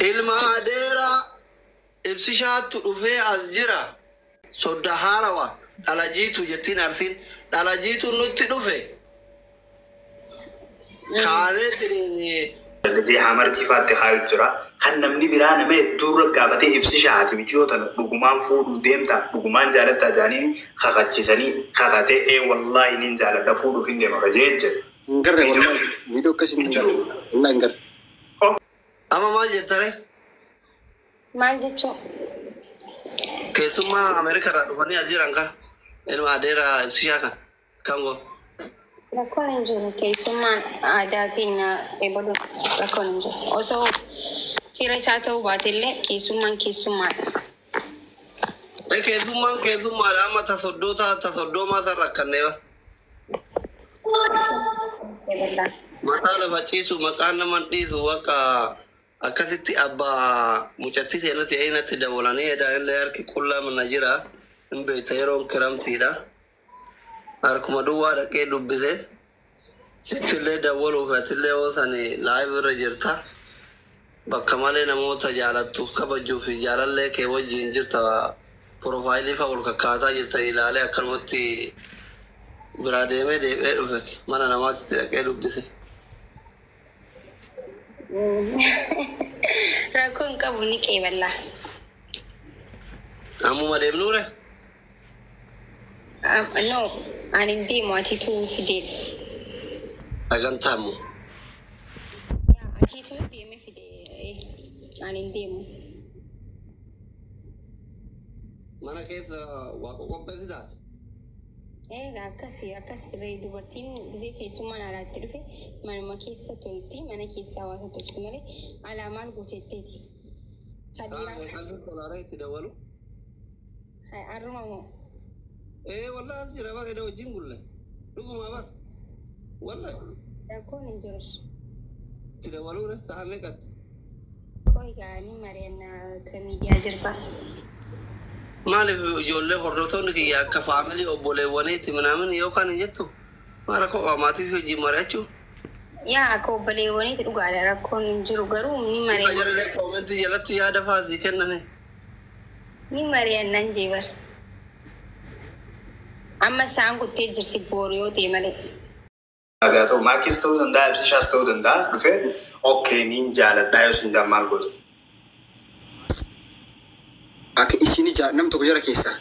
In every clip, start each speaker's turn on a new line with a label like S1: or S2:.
S1: Ilma adeeraa Ibsishaattu dhufee as jira. Sodda haarawa dhalajiitu jettiin Arsiin dhalajiitu nutti dhufe. Kaaneetiin
S2: Jee hamartii faatti kaayu jira. Kan namni biraa nama hedduurra gaafatee Ibsishaa ati michiyoo tana dhugumaan fuudhuu deemtaa, dhugumaan jaalattaa jaaniin kakachisanii kakatee ee wallaahi nin jaaladha, fuudhuuf hin deema kajee jedhe.
S3: Hin garre wallahi. Viidiyoo akkasii hin garre. Wallahi hin garre.
S1: Amma maal jettare?
S4: Maal jechuun?
S1: Keessummaa Ameerikaa irraa dhufanii as jiran kana. Ilma adeeraa Ibsishaa kan. Kan goo.
S4: Rakkoon hin jiru. Keessummaan aadaa keenya eebaluun rakkoon hin jiru. Osoo fira isaa ta'uu baatellee keessummaan keessummaadha.
S1: Keessummaan keessummaadha, amma tasoddoota tasoddoomaa san rakkannee ba.
S4: Eeballaan.
S1: Mataa lafa ciisu maqaan nama hin dhiisu, bakka akkasitti abbaa mucattii seenatti eenatti dawwalanii edaan illee harki qullaa mana jira hin beekta, yeroon kiramtiidha. Harkuma duwwaa dhaqee dubbise, sitti illee dawwaluuf atillee yoo sani live irra jirta. Bakka malee namoota jaalattuuf kabajuu fi jaalallee kee wajjin jirta, profile fa ol kakkaataa jirta, ilaalee akkanumatti biraa deemee deebi'ee dhufe, mana namaatti dhaqee dubbise.
S4: Rakkoon qabu, ni qeeballaa.
S1: Ammuma deemnuure?
S4: No, ani hin deemu, atiitu fidee.
S1: Sagantaamu.
S4: Atiitu deemee fide. Ani hin deemu.
S1: Mana keessa waa qoqopheessitaati.
S4: Egaa akkasii akkas ree, dubartiin gisee keessummaan alaatti dhufe manuma keessa tolti, mana keessa hawaasa tolti malee alaa maal gootetteeti.
S1: Sa'a meeqatti tolaaree itti dawwalu?
S4: Har'uma moo?
S1: Ee, wallahi as jira bara, eda wajjin bulle. Dhuguma bara. Wallahi.
S4: Rakkoon hin jirus.
S1: Itti dawwaluure sa'a meeqatti?
S4: Qoy gaa, ni mari'annaa ka miidiyaa jirba.
S1: Maaliif ijoollee hordoftoonni kiyya akka family obboleewwaniitti minaamin yookaan hin jettu? Maal rakkoo qaba maatii fi wajjin mari'achuu?
S4: Yaa, akka obboleewwaniitti dhugaadha, rakkoon hin jiru, garuu ni mari'anna.
S1: Jarri comment jalatti yaada faasii kennani.
S4: Ni mari'annaan jee bar. Amma isaan kuttee jirti booru yoo ta'e malee.
S2: Haa ta'u, Maakis ta'uu danda'a, Ibsishaas ta'uu danda'a, dhufee okay niin jaaladhaa yoo sin jaan maal gootu?
S3: Akka isin nam tokko jara keessaa.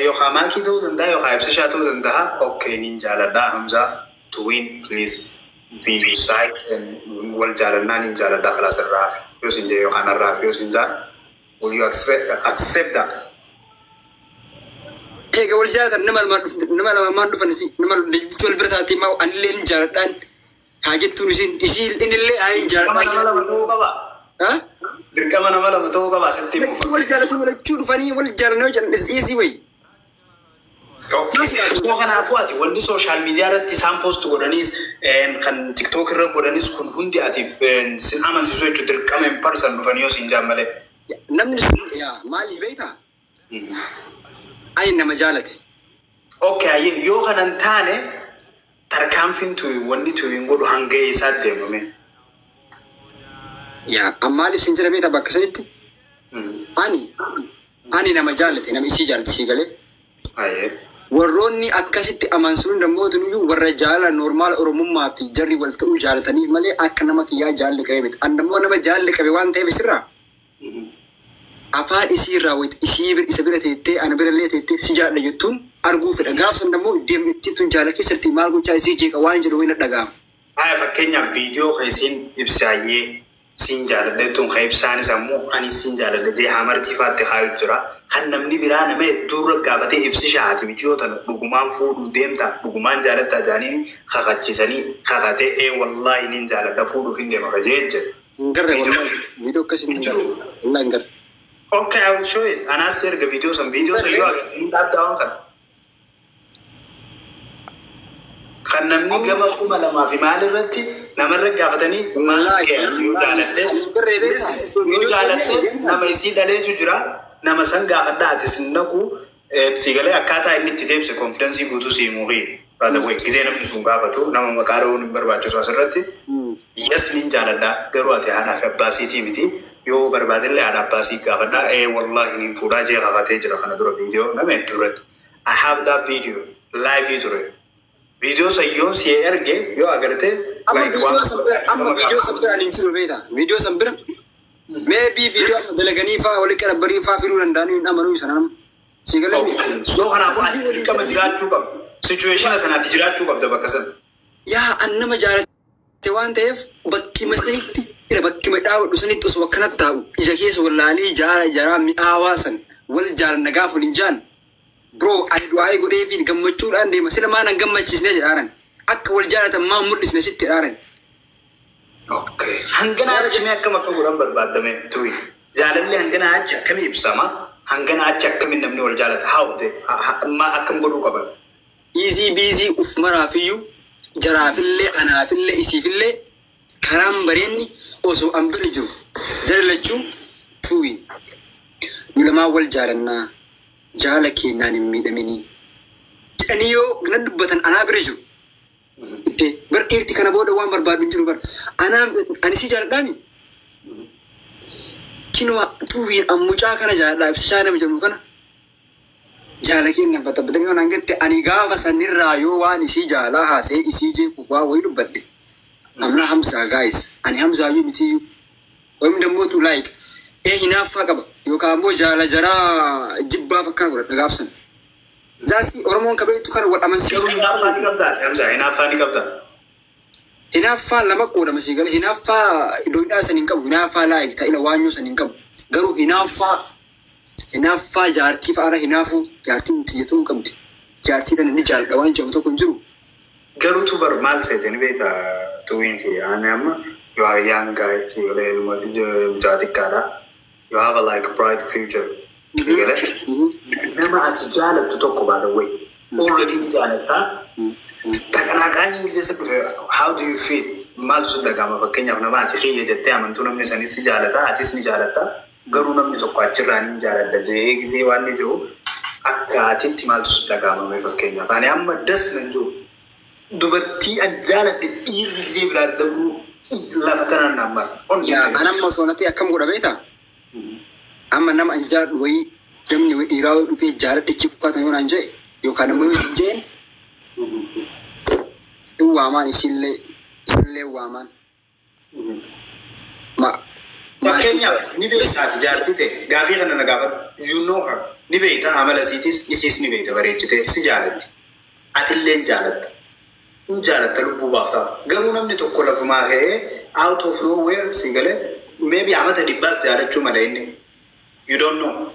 S2: Yookaan Maakii ta'uu danda'a yookaan Ibsishaa ta'uu danda'a, okay niin jaaladhaa, Hamzaa to win, please be your side and wal jaalannaa, niin jaaladhaa, khalaas irraa hafi yoo sin jee yookaan irraa hafi yoo sin jaan, will you accept that?
S3: Egaa wal jaalatan nama lamaan dhufan, nama lamaan dhufan, nama lachuu wal bira taatee maa anillee ni jaaladhaan haa jettuun isin isii innillee haa hin
S2: Dirqama nama
S3: jaaladhaan.
S2: lama ta'uu qaba.
S3: Ha?
S2: Dirqama nama lama ta'uu qaba asitti himuuf.
S3: Lachuu wal jaalatan, lachuu dhufanii wal jaalan yoo jedhan isii wayi.
S2: Okay. So kanaafuu ati wanni social media irratti isaan post godhanis, kan TikTok irra godhanis kun hundi ati sin amansiisu jechuudha, dirqama in person dhufanii yoo sin jaan malee.
S3: Namni sun yaa maaliif beektaa? Ani nama jaalate.
S2: Okay, ayyee, yoo kanan taane tarkaanfiin tuyi wanni tuyi hin godhu hanga eessaatti deemame?
S3: Yaa, amma maaliif sin jedha beektaa bakka sanitti? Ani nama jaalate, nama isii jaalate sii galee.
S2: Ayyee.
S3: Warroonni akkasitti amansuun namootni warra jaalala normal Oromummaa fi jarri wal ta'uu jaalatanii malee akka nama kiyyaa jaalli qabee miti. An ammoo nama jaalli qabe waan ta'eef sirraa afaan isii irraa wayita isii isa bira teettee ana bira illee teettee si jaalladha jettuun arguu fedha. Gaaf san ammoo deemtee tun jaala keessatti maal gochaa isii jeeqa waan jedhu wayina dhaga'ama.
S2: Haya, fakkeenyaaf viidiyoo kan isiin Ibsaayyee siin jaaladha kan Ibsaanis ammoo ani siin jaaladha jee hamartii faatti kaayu jira. Kan namni biraa nama hedduurra gaafatee Ibsishaa ati michiyoo tana dhugumaan fuudhuu deemtaa, dhugumaan jaalattaa jaaniin kakachisanii kakatee ee wallaahi nin jaaladha, fuudhuuf hin deema kajee jedhe.
S3: Hin garre wallahi, viidiyoo akkasii hin garre, wallahi hin garre.
S2: Okay, I will show it. Anaas erga viidiyoo san yoo agartee hin dhaabdaa waan kana. Kan namni gama 2000 fi maal irratti namarra gaafatanii maal si ga'e, yoo jaalattees nama isii dhaleetu jira, nama san gaafadhaa, ati sin naqu si galee akkaataa inni itti deebise confidence guutuu si himuu fi by the way gisee namni sun gaafatu nama maqaa dha'uun hin barbaachisu asirratti. Yes, nin jaaladha, garuu ati haadhaa fi abbaa siitii miti. Yoo barbaadellee haadha abbaa sii gaafadha. Ee, wallahi nin fuudhaa jee kakatee jira kana dura viidiyoo nama hedduu irratti. I have that video live ture. Viidiyoo san yoon si erge yoo agarte
S3: Amma
S2: like
S3: viidiyoo
S2: waan
S3: san bira, amma viidiyoo san bira ani hin jiru beektaa? Viidiyoo san bira maybe viidiyoo amma dalaganii faa walitti qarabbarii faa fiduu danda'anii hin amanuu sana nama. Si galee mi?
S2: So kanaafuu ati dirqama jiraachuu qabda. Situation sanaatti jiraachuu qabda bakka sana.
S3: Yaa, an nama jaalate waan ta'eef bakkima sanitti ila bakkima dhaabadhu sanitti osoo akkanatti taa'u ija keessa wallaalii jaala jaraa mi'aawaa san wal jaalanna gaafa waliin jaan, bro, ani du'aa'ee godheefiin gammachuudhaan deema. Sila maan an gammachiisne jedhaaran, akka wal jaalatan maan mul'isne sitti jedhaaran.
S2: Okay. Hangana achi mee akkam akka godhan barbaaddame tuyi. Jaalalli hangana achi akkamii ibsama? Hangana achi akkamiin namni wal jaalata? How de akkam godhuu qaban?
S3: Easy busy uf maraafiyyuu, jaraafillee, anaafillee, isiifillee karaan bareenni osoo an bira jiru jara lachuu tuuyin nu lamaan wal jaalannaa, jaala keenyaan hin miidhaminii jedhanii yoo na dubbatan anaa bira jiru. Ittee bar dhiirti kana booda waan barbaadu hin jiru bar. Anaa ani si jaaladhaami. Kinoo tuuyin an mucaa kana jaaladhaa, ibsishaa nama jedhamu kana. Jaala keenya baxabbatanii waan hangette ani gaafa sanirraa yoo waan isii jaalaa haasa'ee isii jeequuf waa wayii dubbadhe. Amna Hamzaa guys, ani Hamzaa iyyuu mitiyyuu. Wayim dammoo like ee hinaaffaa qaba yookaan ammoo jaala jaraa jibbaaf akkana godhadha gaafsan. Zaasi Oromoon kabeettu kana wal amansiisuu.
S2: Garuu hinaaffaa ni qabdaa? Hamzaa, hinaaffaa ni qabdaa?
S3: Hinaaffaa lama qoodama sii gala. Hinaaffaa doyidhaa san hin qabu. Hinaaffaa like ta'ila waanyoo san hin qabu. Garuu hinaaffaa jaartii fa'aara hinaafuu jaartiin xiyyatuu hin qabdi. Jaartii tana ni jaaladha waan jedhamu tokko hin jiru.
S2: Garuu tu bar maal seete ni beektaa tuwiin kiyya? Ani amma you are young guy, si galee, ilma mucaa xiqqaadha. You have a like bright future. Si galee? Nama ati jaalattu tokko, by the way. Already ni jaalattaa. Taqanaaqaan keessa dhufe, how do you feel? Maaltu si dhaga'ama? Fakkeenyaaf nama ati kiyya jettee amantuu, namni sanis si jaalata, atis ni jaalatta. Garuu namni tokko achirraa ni jaaladha jee gisee waan ni jiru akka atitti maaltu si dhaga'amame fakkeenyaaf? Ani amma das nan jiru. Dubartii an jaaladhe dhiirri gisee biraa dabruu lafa tanaan naan mara.
S3: Yaa, an amma osoo natti akkam godha beektaa? Amma nama an jaaladhu wayii namni wayii dhiiraa wayii dhufee jaaladhichi fakkaatan yoo naan jedhe yookaan ammoo yoo isin jeen hin waamaan, isillee waamaan. Ma
S2: Fakkeenyaaf ni beektaati jaartii ta'e gaafii kana na gaafadhu. You know her. Ni beekta amala isiitis, isiis ni beekta, bareechite si jaalatti. Atillee hin jaalatta. Hin jaalatta, lubbuu baaftaa. Garuu namni tokko lafumaa ka'ee out of nowhere si galee maybe amata dhibbaas jaalachuu mala inni. You don't know.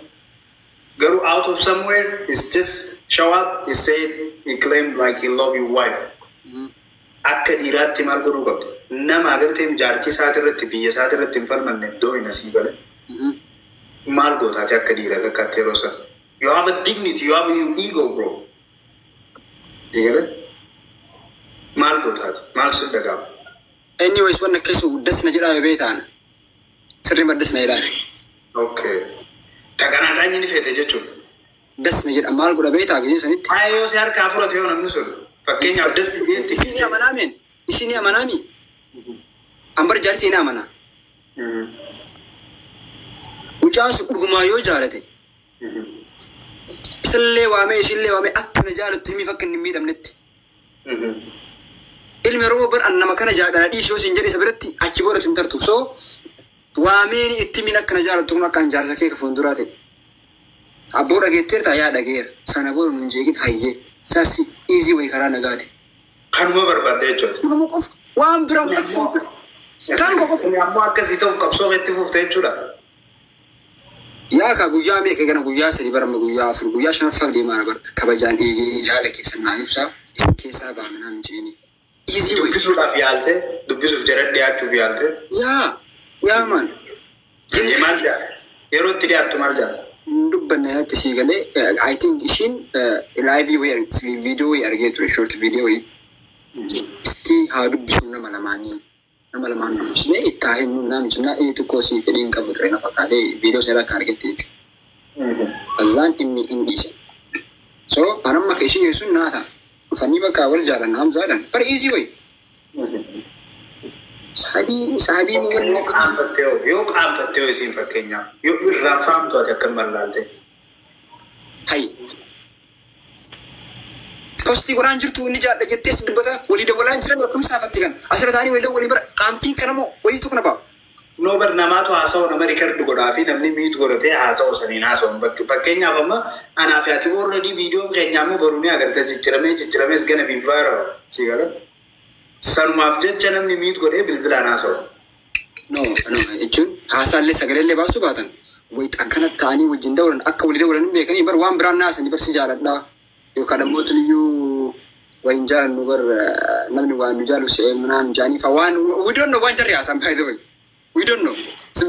S2: Garuu out of somewhere he's just show up, he said, he claimed like he love your wife. Akka dhiiraatti maal godhuu qabdi? Nama agartee jaartii isaati irratti, biyya isaati irratti hin falmanne doo'ina sii gale. Maal gootaati akka dhiira takkaatti yeroo sana? You have a dignity, you have your ego, bro. Sii galee? Maal gootaati? Maal si dhaga'ama?
S3: Anyways, wanna keessa dasna jedhaa yoo beektaan. Sirrii dasna jedhaa.
S2: Okay. Taqanaaqaan inni feete jechuudha.
S3: Dasna jedha, maal godha beektaa gisee sanitti?
S2: Haa, yoo si harkaa fudhate yoo namni sun fakkeenyaaf dassi jeetti.
S3: Isin amanaameen? Isin amanaami? Ambar jaartii ni amana. Mucaan sun dhugumaa yoo jaalate isallee waamee isillee waamee akka na jaalattu himiif akka inni hin miidhamnetti. Ilmi Oromoo bar an nama kana jaaladha dhiisoo siin jedhe isa biratti achi booda hin tartu. So waameen itti min akka na jaalattu kun akka an jaarsa kee ka fuulduraa ta'e. Abboo dhageetteerta, yaa dhageera. Sana booda nun jeeqin, hayyee. Saassi easy way karaa nagaati.
S2: Kanuma barbaadde jechuudha.
S3: Kanuma qofa waan biraa kanuma qofa.
S2: Kun ammoo akkasii ta'uuf qabsoo itti fufte jechuudha.
S3: Yaa ka guyyaa meeqa kana, guyyaa 3 barama, guyyaa 4, guyyaa shanaffaaf deemaa bara kabajaan eegeenii jaala keessan naa ibsaa isin keessaa baamnaa hin jeeni. Easy way.
S2: Dubbisuudhaaf yaalte, dubbisuuf jara dhiyaachuuf yaalte.
S3: Yaa maan.
S2: Maal jaa? Yeroo itti dhiyaattu maal jaa?
S3: Dubbanne yaatti sii galee I think ishiin live wayii viidiyoo wayii argee ture, short viidiyoo wayii. Isti haa dubbisu, nama lamaanii nama lamaan dubbisnee itti haa himnu naan jennaa inni tokko sii fedhii hin qabu ture na fakkaatee viidiyoo seera akka argette jechuudha. Azaan inni hin dhiise. So anamma ka ishii sun naa ta'a. Dhufanii bakka wal jaalanna Hamzaadhaan. Bara easy way. Saabii saabii
S2: Yoo qaanfattee hoo, yoo qaanfattee hoo, isiin fakkeenyaaf yoo irraa faamtu, ati akkam mallaalte?
S3: Hay. Postii godhaan jirtu, inni jaadha jettees dubbata, walii dawwalaan jiran, akkam saafatti kan asirra taa'anii walii walii bara qaanfiin kana moo wayiitu kana ba'a.
S2: No, bar namaatu haasa'u, nama record godhaa fi namni mute godhatee haasa'u saniin haasa'u. Fakkeenyaaf amma anaa fi ati already viidiyoon keenya ammoo baruu ni agarta, jijjiramee jijjiramees gana be viral si gala. Sanumaaf jecha namni mute godhee bilbilaan haasa'u.
S3: No, no, jechuun haasaallee sagaleellee baasuu baatan, wayit akkana ta'anii wajjin dawwalan, akka walii dawwalan hin beekanii bar, waan biraan naasanii bar, si jaaladhaa yookaan ammoo iyyuu wayin jaalannu bar, namni waan nu jaalu se'ee manaan jaanii fa waan, we don't know waan jarri haasaan. By the way, we don't know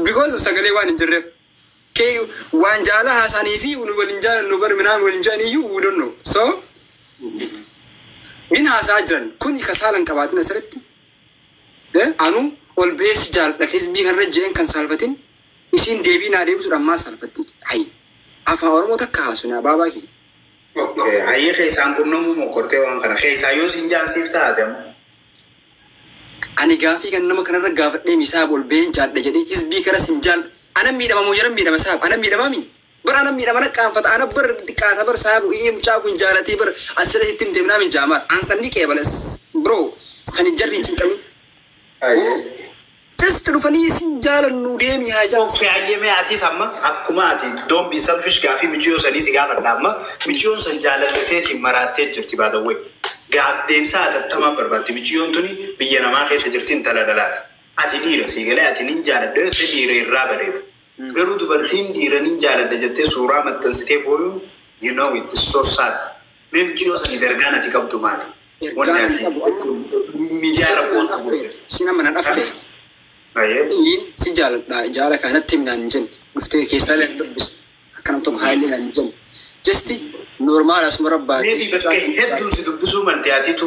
S3: because of sagalee waan hin jirreef kee waan jaala haasanii fi nu waliin jaalannu bar minaan waliin jaaniyyuu, we don't know. So min haasaa jiran kun kasaalan qabaatin asirratti anu ol beesi jaaladha hizbii kanarra jeen kan saalfatin, isiin deebii naa deebisuudha ammaa saalfatti. Hayi, afaan Oromoo takka haasu naa baabaa kee.
S2: Okay, hayyee, keessaan qunnamuu mokkortee waan kana keessaa yoo siin jaansiif taate ammoo.
S3: Ani gaafii kan nama kanarra gaafadhee misaab ol been jaadha jedhee hizbii kana sin jaal anan miidhama moo jedhan miidhama saab, anan miidhamaami bar, anan miidhama, na qaanfata ana bar, xiqqaata bar saab, ee mucaa kun jaalatee bar asirra itti himtee minaa min jaamaar an sanni qeebala bro, sani jarri hin cinqamin.
S2: Hayyee.
S3: Just dhufanii sin jaalannu deemi haa jaalatu.
S2: Okay, hayyee, mee atis amma akkuma ati don't be selfish, gaafii michiyoo sanii si gaafadha. Amma michiyoon san jaalalleteetiin maraattee jirti baadawwee. Gaaf deemsa hatattamaa barbaaddi. Michiyoon tuni biyya namaa keessa jirti, intala dhalaati. Ati dhiira sii galee, ati nin jaaladha jettee dhiira irraa bareedu. Garuu dubartiin dhiira nin jaaladha jettee suuraa maxxansitee booyuun, you know it is so sad. Mee michiyoo sanii ergaan ati qabdu maali? Wanni
S3: Ergaan
S2: ati
S3: qabu
S2: miidiyaa irra post goote.
S3: Si nama nan affeere.
S2: Hayyee.
S3: Si jaaladha jaala kanatti himnaan hin jenne, dhuftee keessaa illee dubbis akka nam tokko haa illee hin jenne. Just normal asuma rabbaate.
S2: Maybe bakka hedduu si dubbisuu malte, atitu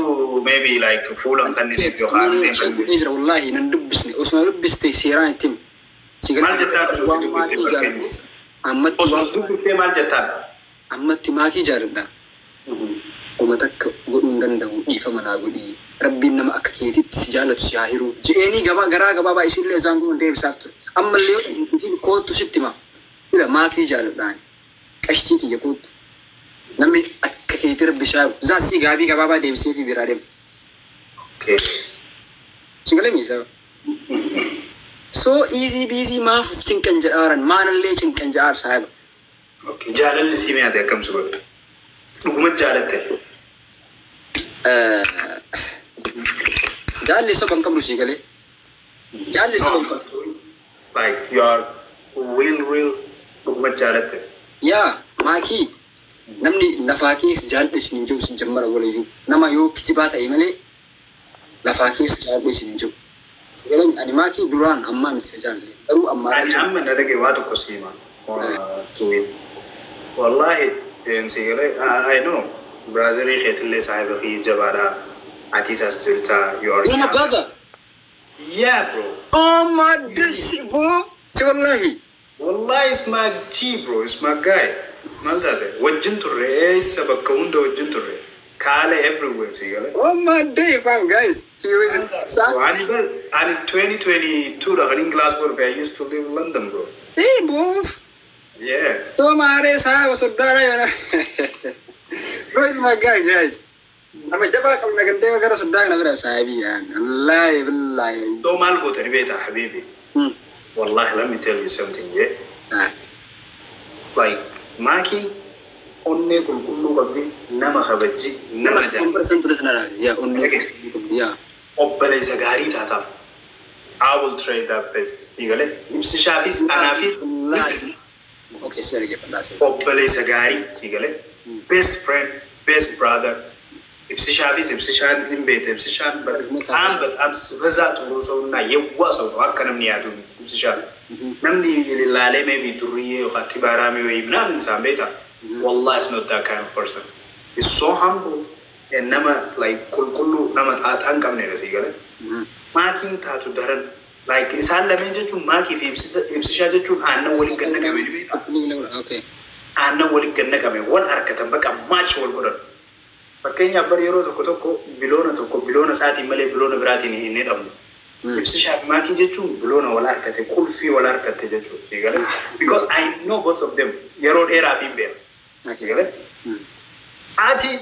S2: maybe like fuulan kan inni yookaan
S3: Godhee jira, wallaahi nan dubbisne, osuma dubbiste seeraan itti hima. Si
S2: Maal jettaan osoo si
S3: waan
S2: dubbifte
S3: maakii
S2: fakkeenya?
S3: jaalladhuuf ammatti
S2: Osoo
S3: waan
S2: si dubbiftee maal jettaan?
S3: Ammatti maakii jaaladha. Uma takka godhuu hin danda'u, dhiifama naa godhii. Rabbiin nama akka keetitti si jaallatu si haa hiruu. Je'eenii gabaa garaa gabaabaa isinillee isaan kun deebisaaf ture. Ammallee isin koottu sitti hima. Ila maakii jaaladhaan. Qashtii tiyya koottu. Namni akka keetii rabbi si haa hiru. Zaasii gaabii gabaabaa deebisee fi biraa deema.
S2: Okay.
S3: Si galee miisa. So easy busy maaf uf cinqan jedhaaran, maanallee cinqan jedhaar saahiba.
S2: Okay. Jaalalli si mi'aate akkam si godhe? Dhuguma jaalatte?
S3: Jaalli soba hin qabdu, si galee. Jaalli soba hin qabdu.
S2: Like you are real real, dhuguma jaalatte?
S3: Yaa maakii, namni lafaa keessa jaalladhe isin hin jiru, isin jammara walayyuu nama yoo kijibaa ta'e malee lafaa keessa jaalladhe isin hin jiru. Galeen ani maakii duraan ammaa miti ka jaalladhe, garuu ammaa
S2: Ani amma na dhage, waa tokko si hima. Wallahi si galee, I know brotherii keetillee saahiba kiyya jabaadha. Atis as jirta, you are
S3: You're my brother.
S2: Yeah, bro.
S3: Oh my gosh, bro. Si wallahi.
S2: Wallahi it's my G, bro, it's my guy. Maal taate? Wajjin turre, eessa bakka hunda wajjin turre. Kaale everywhere si galee.
S3: Oh my day, fam, guys. He was sa.
S2: Ani bar ani 2022 dha kan Glasgow dhufe. I used to live in London, bro.
S3: Hey, bro.
S2: Yeah.
S3: So mare sa soddaadha yana. Bro is my guy, guys. Nama jabaa qabna gandee gara soddaa kana bira saahibii yaan. Wallahi billahi.
S2: So maal gootani beektaa habibi? Wallahi, let me tell you something, yeah.
S3: Ah.
S2: Like maakiin onnee qulqulluu qabdi, nama kabajji, nama jaalladhi.
S3: 100% ture sana yaa onnee yaa.
S2: Obboleessa gaarii taataaf. I will trade that best. Si galee ibsishaafis anaafis this is
S3: Okay, si argeeffadhaa si.
S2: Obboleessa gaarii, si galee, best friend, best brother. Ibsishaafis ibsishaan hin beekte, ibsishaan በጣም በጣም ሲበዛ ጥሩ ሰው እና የዋህ ሰው ነው። Akka namni yaadu ibsishaan. Namni laalee maybe durriyyee yookaan xibaaraamii wayii ምናምን isaan beektaa. Wallah is not that kind of person. He's so humble and nama like qulqulluu, nama xaaxaa hin qabnedha, si galee. Maakiin taatu daran, like isaan lameen jechuun, maakii fi ibsishaa jechuun aannan waliin gad naqame ni beektaa.
S3: Okay.
S2: Aannan waliin gad naqame, wal harkatan, bakka match wal godhan. Fakkeenyaaf bar yeroo tokko tokko biloona tokko biloona isaatiin malee biloona biraatiin hin hidhamu. Ibsishaa fi maakii jechuun biloona wal harkate, qulfii wal harkate jechuudha. Eegale? Because I know both of them yeroo dheeraaf hin beeku. Eegale? Ati,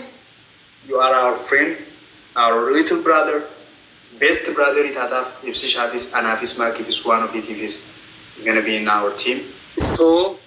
S2: you are our friend, our little brother, best brother taataaf ibsishaafis, anaafis, maakiifis, waan ofiitiifis. You're gonna be in our team.
S3: So